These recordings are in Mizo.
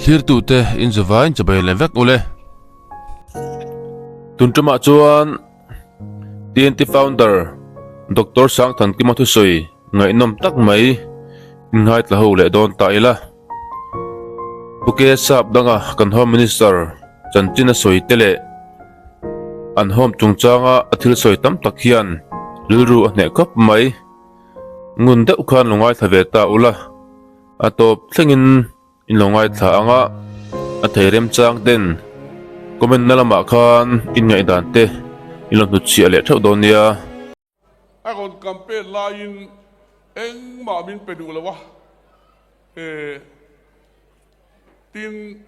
Thlirtute in zuvain chabai leh vek ule. Tun tumah chuan TNT founder Doctor Sangthankima thusawi ngaihnawm tak mai inngaithla ho leh dawn ta ila. Pu K Sap danga kan Home Minister chanchin a sawi te leh an home chungchanga a thil sawi tam tak hian rilru a hneh khawp mai. Ngun deuh khan lo ngaithla ve ta ula, a tawp thlengin in lo ngaithla ang a, a thei remchang ten comment na lamah khan in ngaihdan te in lo hnutchhiah leh theuh dawn nia. A rawn campaign laiin engmah min pe duh lo a, he tin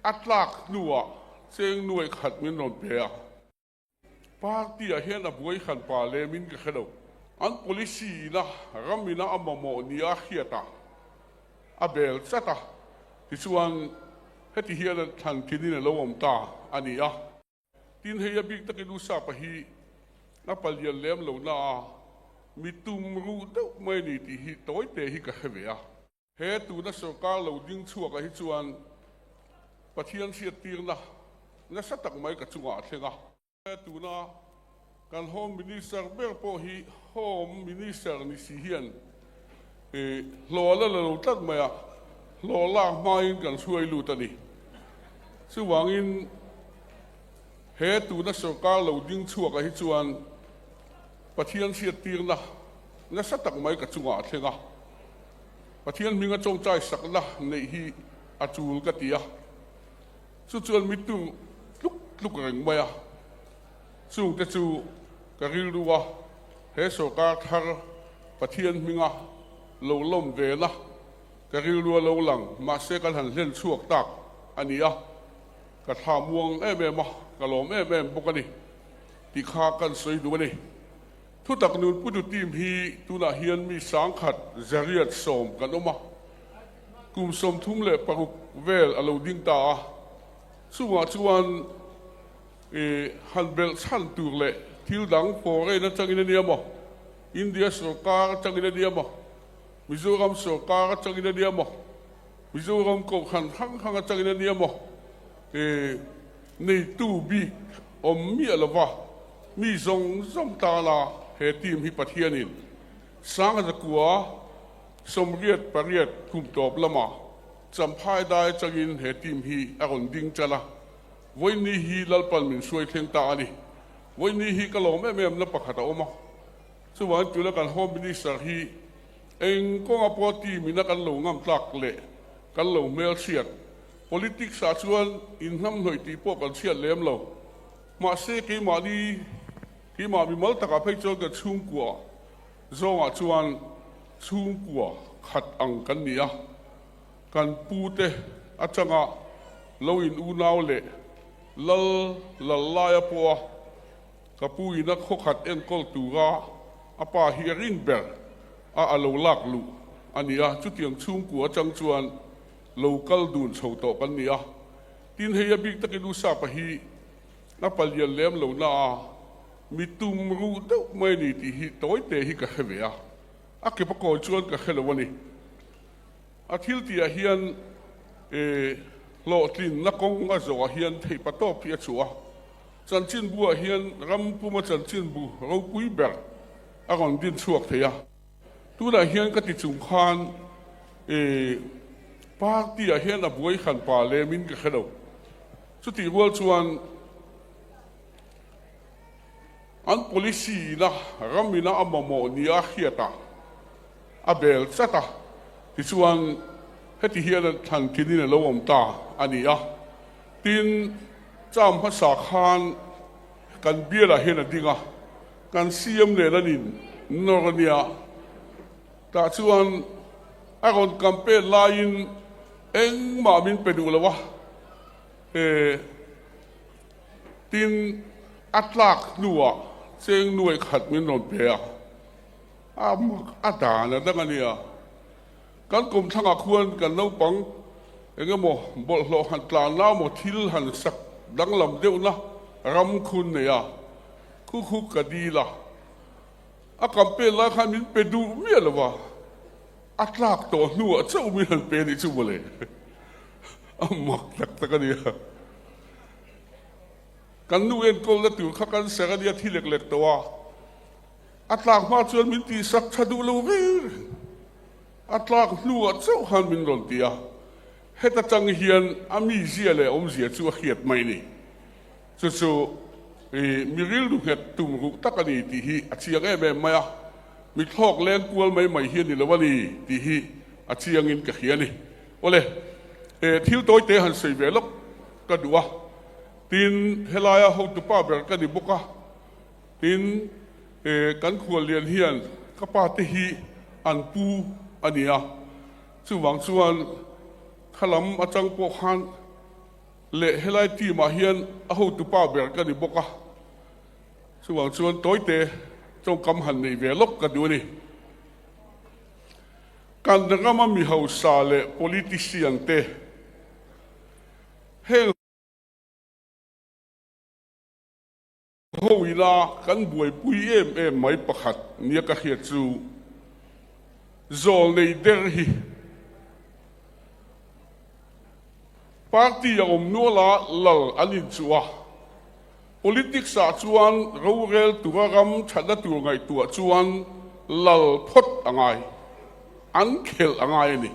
a tlak hnuah cheng nuai khat min rawn pe a. Party ah hian a buai hran pa lem in ka hre lo. An policy ina ram ina a mamawh nia a hriat a, a bel chat a, tichuan heti hian a thlan thin in a lo awm ta a ni a. Tin hei a bik takin U Sapa hi a palian lem lo na a, mi tum ruh deuh mai a ni tih hi tawi te hi ka hre ve a. He tuna sorkar lo ding chhuakah hi chuan Pathian hriattirna nasa tak mai ka chungah a thleng a. Tuna kan Home Minister ber pawh hi Home Minister ni si hian hlawh la la lo tlat mai a, hlawh lak hmain kan hruai lut a ni. Chuvangin he tuna sorkar lo ding chhuakah hi chuan Pathian hriattirna nasa tak mai ka chungah a thleng a. Pathian hminga tawngtai sakna neih hi a tul ka ti a, chu chuan mi tu tluk tluk reng mai a, chungte chu ka rilru a, he sorkar thar Pathian hminga lo lawm vela ka rilru a lo lang, mahse kan han hlen chhuak tak a ni a, ka thla muang em em a, ka lawm em em bawk a ni tih kha kan sawi duh a ni. Thutak nun putu team hi tunah hian mi sangkhat zariat sawm kan awm a, kum 36 vel a lo ding ta a, chungah chuan i han belh chhan tur leh thil dang foreign atangin a nia maw, India sorkar atangin a nia maw, Mizoram sorkar atangin a nia maw, Mizoram kohhran hrang hrang atangin a nia maw, i neitu bik awm miah lova mi zawng zawng tana he team hi Pathianin Sangzakua 88 kum tawp lama Champhai dai atangin he team hi a rawn ding tan a, vawiin hi Lalpan min hruai thleng ta a ni. Vawiin hi ka lawm em em na pakhat a awm a, chuvangin tuna kan Home Minister hi eng kawnga pawh team ina kan lo ngam tlak leh kan lo hmelhriat politics ah chuan inhnamhnawih tih pawh kan chhiat lem lo. Mahse, keimahni, keimah mimal takah phei chuan kan chhungkua zawngah chuan chhungkua khat ang kan ni a, kan pute atanga lo in unau leh lal lal laia pawha ka pu ina khaw khat enkawl tura a pa hi a rin ber a a lo lak luh a ni a, chutiang chhungkua atang chuan lo kal dun chho tawh kan ni a. Tin hei a bik takin U Sapa hi a palian lem lo na a, mi tum ruh deuh mai a ni tih hi tawi te hi ka hre ve a, a ke pakawi chuan ka hre lo a ni. A thil tihah hian e hlawhtlinna kawng a zawhah hian theih pa tawp hi a chhuah a, chanchinbu ah hian ram puma chanchinbu ropui ber a rawn din chhuak thei a. Tunah hian ka ti chung khan e party ah hian a buai hran pa lem in ka hre lo. Chutih rual chuan an policy ina ram ina a mamawh nia a hriat a, a bel chat a, tichuan heti hian a thlan thin in a lo awm ta a ni a. Tin, term hmasa khan kan bialah hian a ding a. Kan CM nen an in nawr a nia. Tah chuan a rawn campaign laiin engmah min pe duh lo a, he tin a tlak hnuah cheng nuai khat min rawn pe a, a mak a dan a dang a nia. Kan kum thlangah khuan kan naupang eng emaw bawlhhlawh han tlanna emaw thil han sak danglam deuhna ram khun nei a. Khu khu ka dil a, a campaign lai khan min pe duh miah lo va, a tlak tawh hnuah chauh min han pe nih chu mawle. A mak tak tak a nia. Kan nu enkawlna tur kha cancer a nia thi lek lek tawh a. A tlak hma chuan min tihsak tha duh lo reng reng. A tlak hnuah chauh khan min rawn ti a. Heta tang hian a mizia leh awmzia chu a hriat mai ni. Chu chu i mi rilru nghet tum ruh tak a ni tih hi a chiang em em mai a. Mi thlawk leng kual mai mai hi a ni lo a ni tih hi a chiangin ka hria a ni. Awle, thil tawite han sawi ve lawk ka duh a. Tin, helaia hotupa ber ka ni bawk a. Tin, kan khuallian hian ka pa te hi an pu a ni a, chuvang chuan kha lam atang pawh khan leh helai team ah hian a hotupa ber ka ni bawk a, chuvang chuan tawite tawngkam han neih ve lawk ka duh a ni. Kan rama mi hausa leh politician te heng. Ho ila kan buaipui em em mai pakhat nia ka hriat chu zawlnei der hi party a awm nual a, lal an inchuh a, politics ah chuan rorel tura ram thatna tur ngaihtuah chuan lal phawt a ngai, an khelh a ngai a ni.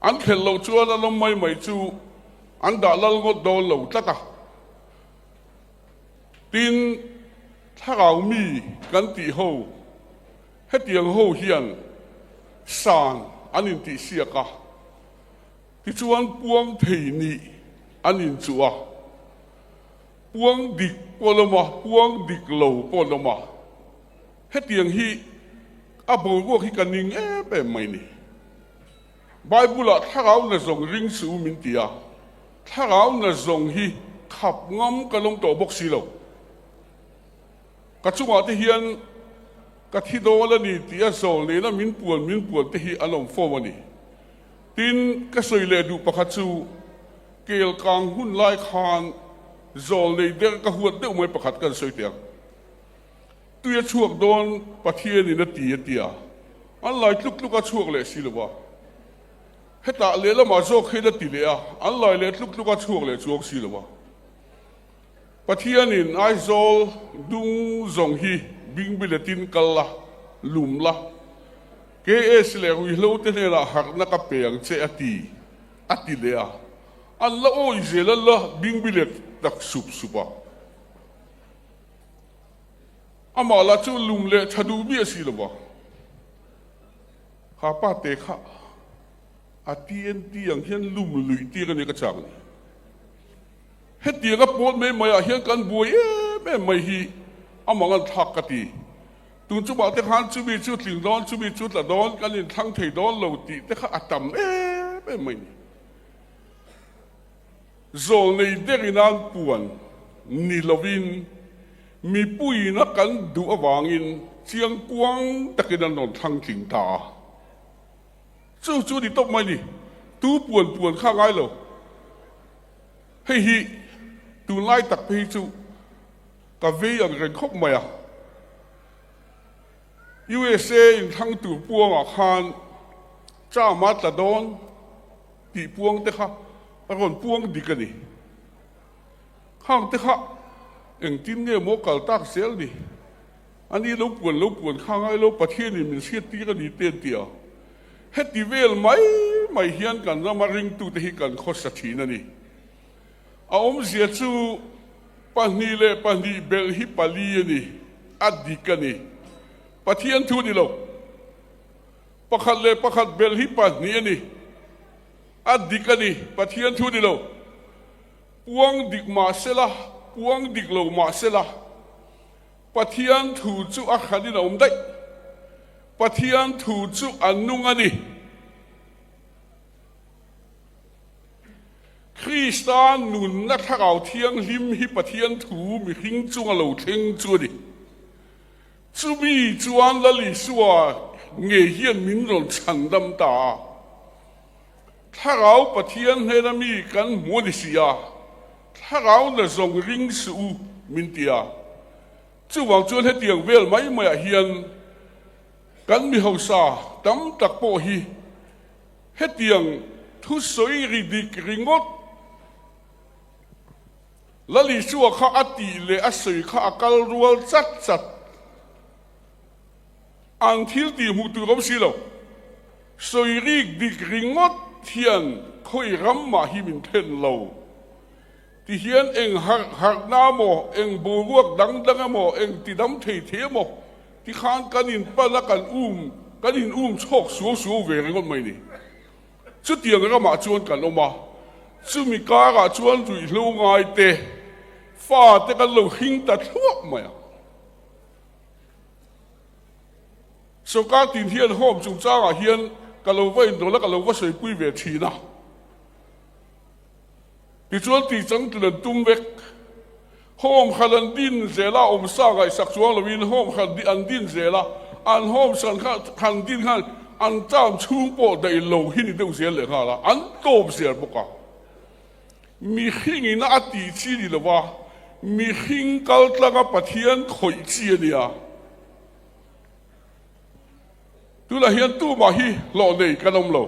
An khelh loh chuan a lawm mai mai chu an dah lal ngawt dawn lo tlat a. Tin, thlarau mi kan tih ho, hetiang ho hian san an intihsiak a, tichuan puang thei nih an inchuh a, puang dik pawh an awm a, puang dik lo pawh an awm a, hetiang hi a boruak hi ka ning em em mai ni. Bible-ah thlarau na zawng ring suh u min ti a. Thlarau na zawng hi khap ngam ka lawm tawh bawk si lo. Ka chungah te hian ka thi dawn a ni tih a zawl nena min puan min puan te hi an awm fo a ni. Tin, ka sawi leh duh pakhat chu kel kang hun lai khan zawl nei der ka huat deuh mai pakhat kan sawi teh ang. Tui a chhuak dawn Pathianin a ti a tia, an lai tluk tluk a chhuak leh si lo a. Hetah lehlamah zawk hian a ti leh a, an lai leh tluk tluk a chhuak leh chuang si lo a. Pathianin Aizawl dung zawng hi bingbiletin kal la, lum la, KS leh ruihhlo te hnenah harhna ka pe ang che a ti, a ti leh a. An la awi zel a la bingbilet tak sup sup a. Amah lah chu lum leh tha duh miah si lo va. Kha pa te kha a TNT ang hian lum luih tir a ni ka chak ni. Hetiang a pawn mai mai ah hian kan buai em em mai hi a mang an thlak ka ti. Tun chumah te khan chumi chu tling dawn chumi chu tla dawn kan inthlang thei dawn lo tih te kha a tam em em mai ni. Zawlnei derin an puan ni lovin mipuiin a kan duh avangin chiangkuang takin an rawn thlang tling ta a. Chu chu ni tawp mai ni, tu puan puan kha ngai lo. Hei hi tunlai tak phei chu ka vei ang reng khawp mai a. USA inthlang tur puangah khan Trump a tla dawn. Tih puang te kha a rawn puang dik a ni. Khang te kha engtin nge maw kal tak zel ni? A ni lo puan lo puan kha ngai lo Pathianin min hriat tir a ni te an ti a. Heti vel mai mai hian kan rama ringtute hi kan khawsa thin a ni. A awmzia chu pahnih leh pahnih belh hi pali a ni, a dik a ni. Pathian thu ni lo. Pakhat leh pakhat belh hi pahnih a ni. A dik a ni, Pathian thu ni lo. Puang dik mah sela, puang dik lo mah sela, Pathian thu chu a hranin a awm daih. Pathian thu chu a nung a ni. Krista nunna thlarau thianghlim hi Pathian thu mihring chunga lo thleng chu a ni. Chumi chuan Lal Isua ngei hian min rawn chhan dam ta a. Thlarau Pathian hnena mi kan hmu a ni si a, thlarau na zawng ring suh u min ti a. Chuvang chuan hetiang vel mai maiah hian kan mi hausa tam tak pawh hi hetiang. Thusawi ri dik ringawt. Lal Isua kha a tih leh a sawi kha a kal rual chat chat. An thil tih hmuh tur awm si lo. Sawi rik dik ringawt hian khawi ram mah hi min thlen lo. Ti hian eng harh harhna emaw, eng boruak dang dang emaw, eng ti dam thei thei emaw ti khan kan in pan a kan um kan in um chhawk suau suau ve ringawt mai ni. Chutiang ramah chuan kan awm a, chumi karah chuan ruihhlo ngai te, fa te kan lo hring ta thluah mai a. Sawrkar tin hian home chungchangah hian ka lo va indawl a, ka lo va sawipui ve thin a. Tichuan tih changtlin an tum vek. Home khat an din zel a, awmsa ngaihsak chuang loin home khat an din zel a, an home san kha han din khan an term chhung pawh daih lo hi ni deuh zel leh nghal a, an tawp zel bawk a. Mihringin a tih chi ni lo a, mihring kal tlanga Pathian khawih chi a nia. Tunah hian tumah hi hlawh nei kan awm lo.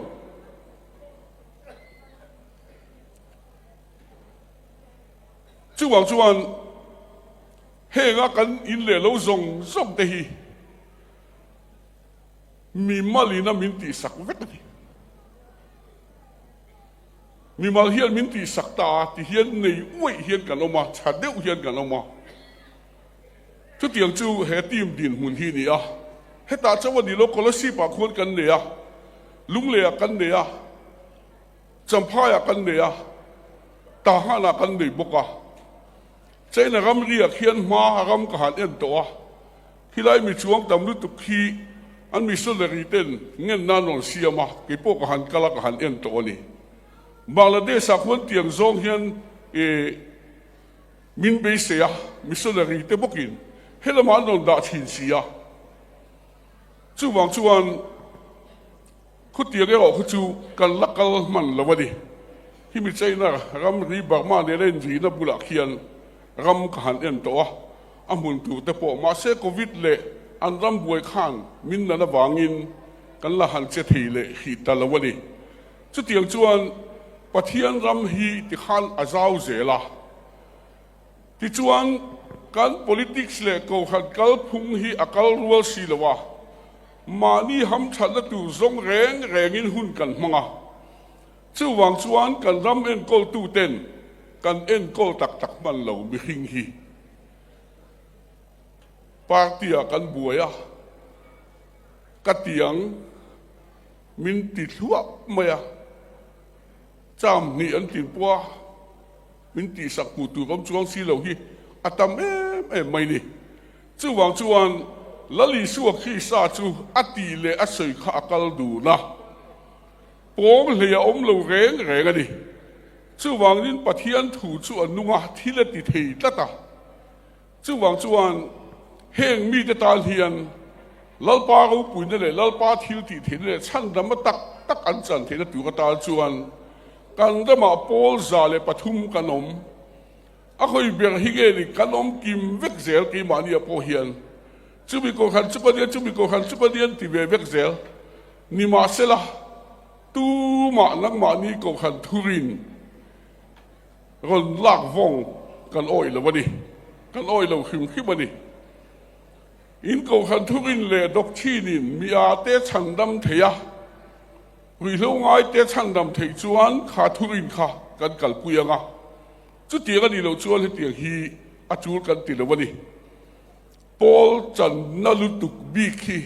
Chuvang chuan henga kan in leh lo zawng zawng te hi mimal ina min tihsak vek a ni. Mimal hian min tihsak ta a ti hian nei uaih hian kan awm a, tha deuh hian kan awm a. Chutiang chu he team dinhmun hi a ni a, hetah chauh a ni lo, Kolasib ah khuan kan nei a, Lunglei ah kan nei a, Champhai ah kan nei a, Tahan ah kan nei bawk a. China ramri ah khian hma ram ka han en tawh a, khilai mi chuang tam lutuk khi an missionary ten ngen nan rawn siam a, keipawh ka han kal a ka han en tawh a ni. Bangladesh ah khuan tiang zawng hian eh Min beisei a, missionary te bawkin he lamah an rawn dah thin si a. Chuvang chuan khutiang erawh khu chu kan la kal hman lo a ni. Himi China ramri Burma nena inrihna bulah khian ram ka han en tawh a, a hmun tur te pawh mahse Covid leh an ram buai khan min nan avangin kan la han che thei leh hrih ta lo a ni. Chutiang chuan Pathian ram hi tikhan a zau zel a. Tichuan, kan politics leh kohhran kalphung hi a kal rual si lo a, mahni hamthatna tur zawng reng rengin hun kan hmang a. Chuvang chuan kan ram enkawltuten kan enkawl tak tak hman lo mihring hi party-ah kan buai a, ka tiang. Min ti thluah mai a, cham hnih an tin pawh a, min tihsak hmuh tur awm chuang si lo hi a tam em em mai ni. Chuvang chuan Lal Isua Krista chu a tih leh a sawi kha a kal dun a, pawng hlei a awm lo reng reng a ni. Chuvangin Pathian thu chu a nung a, thil a ti thei tlat a. Chuvang chuan heng mite tan hian Lalpa ropuina leh Lalpa thil tih theihna leh chhandamna tak tak an chan theihna tur atan chuan kan ramah pawl 103 kan awm. A hawi ber hi nge ni kan awm kim vek zel keimahniah pawh hian chumi kohhran chu ka nia chumi kohhran chu ka nia an ti ve vek zel. Nimahsela tumah nangmahni kohhran thurin Rawn lak vawng kan awih lo a ni. Kan awih lo hrim hrim a ni. In kohhran thurin leh doctrine-in mi a te chhandam thei a, ruihhlo ngai te chhandam theih chuan kha thurin kha kan kalpui ang a. Chutiang a nih loh chuan hetiang hi a tul kan ti lo a ni. Pawl channa lutuk bik hi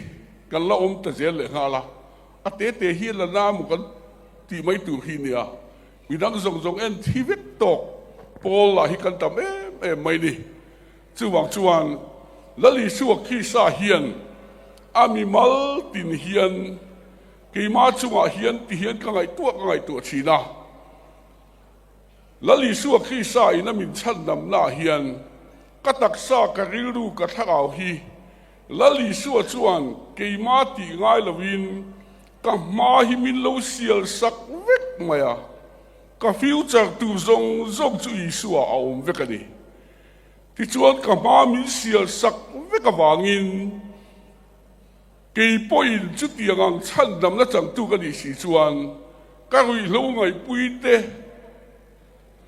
kan la awm ta zel leh nghal a, a te te hi la na maw kan tih mai tur hi nia. Midang zawng zawng en thi vek tawk pawl lah hi kan tam em em mai ni. Chuvang chuan Lal Isua Krista hian a mimal tin hian keimah chungah hian ti hian ka ngaihtuah ka ngaihtuah thin a. Lal Isua Krista in a min chhandamna ah hian ka taksa ka rilru ka thlarau hi Lal Isua chuan keimah tih ngai loin Ka hma hi min lo sial sak vek mai a, ka future tur zawng zawng chu Isua a awm vek a ni. Tichuan ka hma min sial sak vek avangin kei pawhin chutiang ang chhandamna changtu ka nih si chuan. Ka ruihhlo ngaihpui te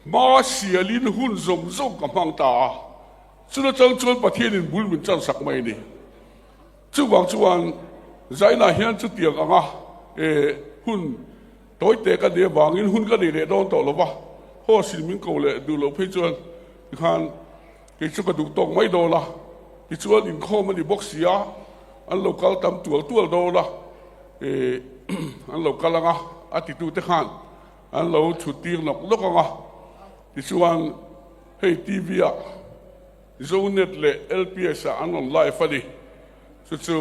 hma sialin hun zawng zawng ka hmang ta a, chuna chang chuan Pathianin bul min chan sak mai a ni. Chuvang chuan Zaina hian chutiang anga hun tawite ka nei avangin hun ka nei leh dawn tawh lo va, host-in min ko leh duh loh phei chuan tikhan kei chu ka duh tawk mai dawn a, tichuan inkhawm a ni bawk si a, an lo kal tam tual tual dawn a. An lo kal ang a, a titute khan an lo chhut tir nawk nawk ang a. Tichuan hei TV ah Zonet leh LPS ah an rawn live a ni. Chu chu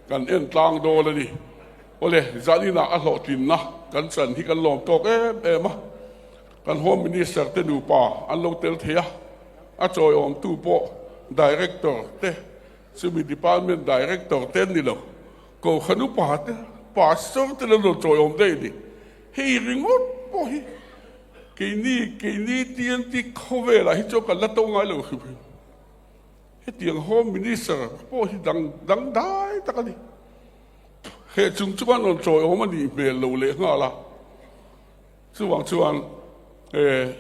kan en tlang dawn a ni. Awle, zaninah a hlawhtlinna kan chan hi kan lawm tawk em em a. Kan Home Minister te nupa an lo tel thei a, a chawiawmtu pawh Director te Chumi department director te an ni lo, Kohhran upa te, pastor te lo rawn chawiawm daih a ni. Hei ringawt pawh hi keini, keini TNT khawvelah hi chuan kan la to ngai lo hrim hrim. Hetiang Home Minister pawh hi dang dang dai tak a ni. He chung chuan rawn chawiawm a nih hmel lo leh nghal a. Chuvang chuan a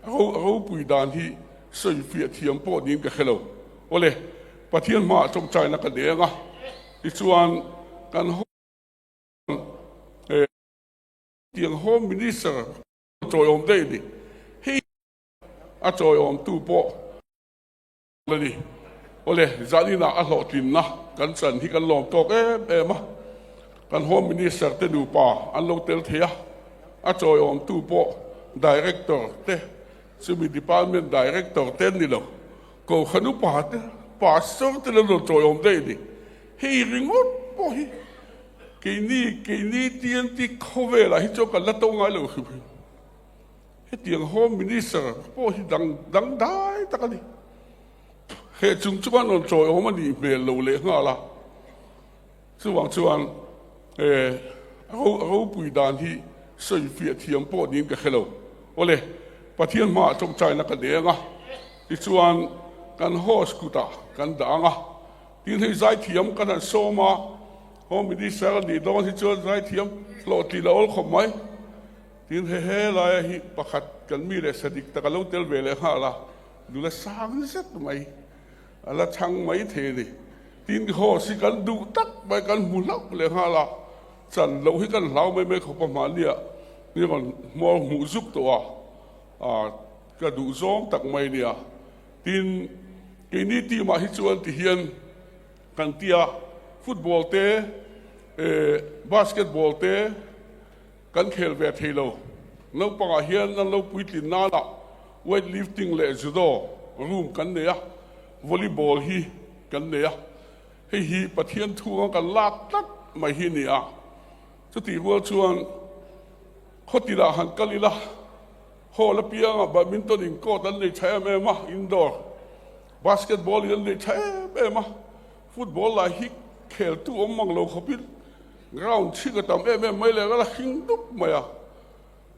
ropui dan hi sawi fiah thiam pawh niin ka hre lo. Awle, Pathian hmaah tawngtaina ka deng a, tichuan kan tiang Home Minister chawiawm daih a ni. Hei a chawiawmtu pawh. A ni. Awle, zaninah a hlawhtlinna kan chan hi kan lawm tawk em em a. Kan Home Minister te nupa an lo tel thei a, a chawiawmtu pawh Director te, chumi Department Director te an ni lo, Kohhran upa te, Pastor te lo rawn chawiawm daih a ni. Hei ringawt pawh hi keini, keini TNT khawvelah hi chuan kan la to ngai lo hrim hrim. Hetiang Home Minister pawh hi dang dang dai tak a ni. He chung chuan rawn chawiawm a nih hmel lo leh nghal a. Chuvang chuan a ropui dan hi sawi fiah thiam pawh niin ka hre lo. Awle, Pathian hmaah tawngtaina ka deng a, tichuan kan host kutah kan dah ang a. Tin hei zaithiam kan han sawm a, Home Minister a nih dawn hi chuan zaithiam hlawhtlin a awl khawp mai. Tin, he helaia hi pakhat kan mi leh sadik tak a lo tel ve leh nghal a, nula sang zet mai a la chhang mai thei a ni. Tin, horse hi kan duh tak mai, kan hmu hlauh leh nghal a, chan loh hi kan hlau mai mai khawp a, mahnia ni rawn hmawr hmuh zuk tawh a, ah ka duh zawng tak mai nia. Tin, keini team ah hi chuan tihian kan tia football te, eh basketball te, Kan khel ve thei lo. Naupangah hian an lo puitlin nanah weight lifting leh judo room kan nei a, volleyball hi kan nei a. Hei hi Pathian thunga kan lak tlat mai hi a ni a. Chutih rual chuan khawtinah han kal ila, hall apianga badminton in court an nei tha em em a, indoor basketball in an nei tha em em a, football lah hi kheltu awm mang lo khawpin Ground chhik a tam em em mai leh a la hring dup mai a,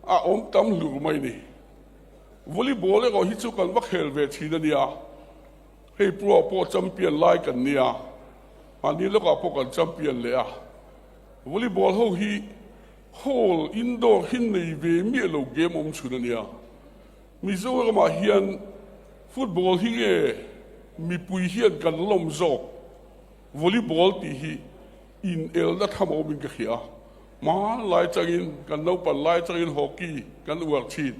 a awm tam hlur mai ni. Volleyball erawh hi chu kan va khel ve thin a nia, hei pro pawh champion lai kan nia, mahni lawkah pawh kan champion leh a. Volleyball ho hi hall indoor hi nei ve miah lo game awm chhun a nia. Mizoramah hian football hi nge mipui hian kan lawm zawk? Volleyball tih hi inelna tham a awmin ka hria. Hma lai changin, kan naupan lai changin hockey kan uar thin.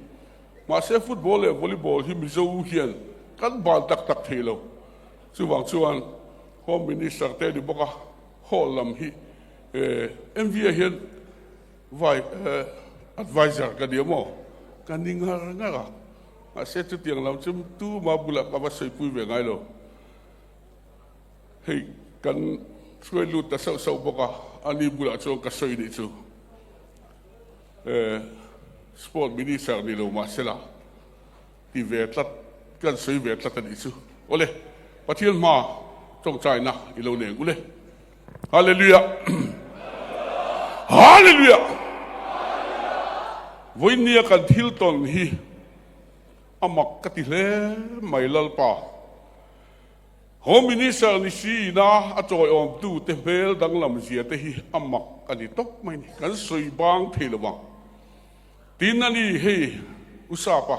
Mahse football leh volleyball hi Mizo hian kan ban tak tak thei lo. Chuvang chuan Home Minister te ni bawk a, hall lam hi MVA hian vai advisor ka nia maw? Ka ni ngar ngar a. Mahse chutiang lam chu tuma bulah ka va sawipui ve ngai lo. Hei kan hruai lut ta sauh sauh bawk a, ani bulah chuan ka sawi nih chu Sport Minister ni lo mahsela ti ve tlat, kan sawi ve tlat a nih chu. Awle, Pathian hma tawngtaina i lo nei ang ule. Hallelujah! Hallelujah! Vawinia kan thil tawn hi a mak ka ti hle mai Lalpa. Home Minister ni si ina a chawiawmtu te hmel danglam zia te hi a mak a ni tawp mai ni. Kan sawi bang thei lo ang. Tin a ni hei U Sapa,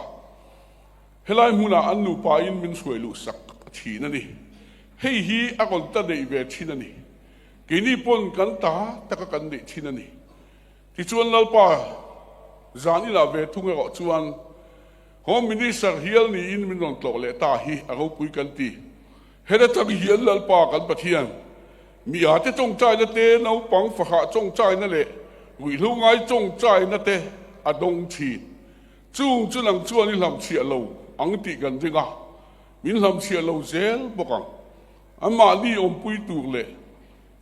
helai hmunah an nupa in min hruai luh sak thin a ni. Hei hi a rawn ta neih ve thin a ni. Keini pawn kan ta taka kan neih thin a ni. Tichuan Lalpa zan inah ve thung erawh chuan Home Minister hial niin min rawn tlawh leh ta hi a ropui kan ti. Heta tang hian Lalpa kan Pathian, mi ate tawngtaina te, naupang fahrah tawngtaina leh ruihhlo ngai tawngtaina te a dawng thin. Chung chu nang chuan i hlamchhiah lo ang tih kan ring a, min hlamchhiah lo zel bawk ang. Anmahni awmpui tur leh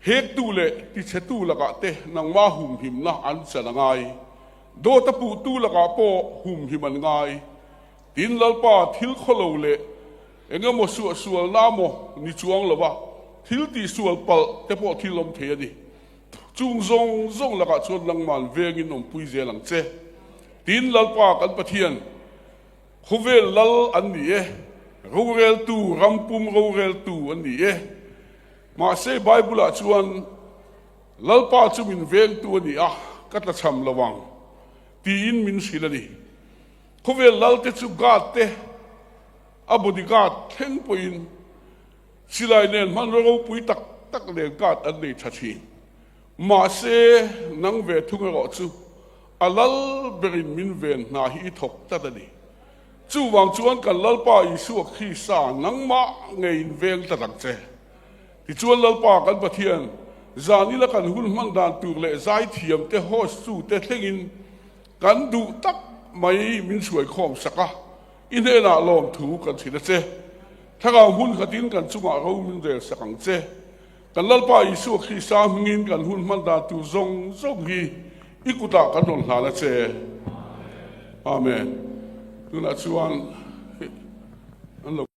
Hektu leh tichhetu lakah te nangmah humhimna an chan a ngai. Dawt a puhtu lakah pawh humhim an ngai. Tin, Lalpa thil khawlo leh eng emaw suahsualna maw ni chuang lova thil tihsual palh te pawh thil awm thei a ni. Chung zawng zawng lakah chuan nangman vengin awmpui zel ang che. Tin, Lalpa kan Pathian, khawvel lal an ni e, roreltu, rampum roreltu an ni e. Mahse, Bible-ah chuan, Lalpa chu min vengtu a ni a, ka tlachham lo ang, tiin min hrilh a ni. Khawvel lalte chu guard te, a bodyguard thleng pawhin silai nen hmanraw ropui tak tak nen guard an nei tha thin. Mahse, nang ve thung erawh chu a lal berin min ven hna hi i thawk tlat a ni. Chuvang chuan kan Lalpa Isua Krista nangmah ngeiin veng tlat ang che. Tichuan Lalpa kan Pathian, zan ila kan hun hman dan tur leh zaithiam te host tu te thlengin kan duh tak mai min hruai khawm sak a, i hnenah lawmthu kan hrilh a che. Thlarau hmun khatin kan chungah ro min rel sak ang che. Kan Lalpa Isua Krista hmingin kan hun hman dan tur zawng zawng hi i kutah kan rawn hlan a che. Amen. Tunah chuan an lo.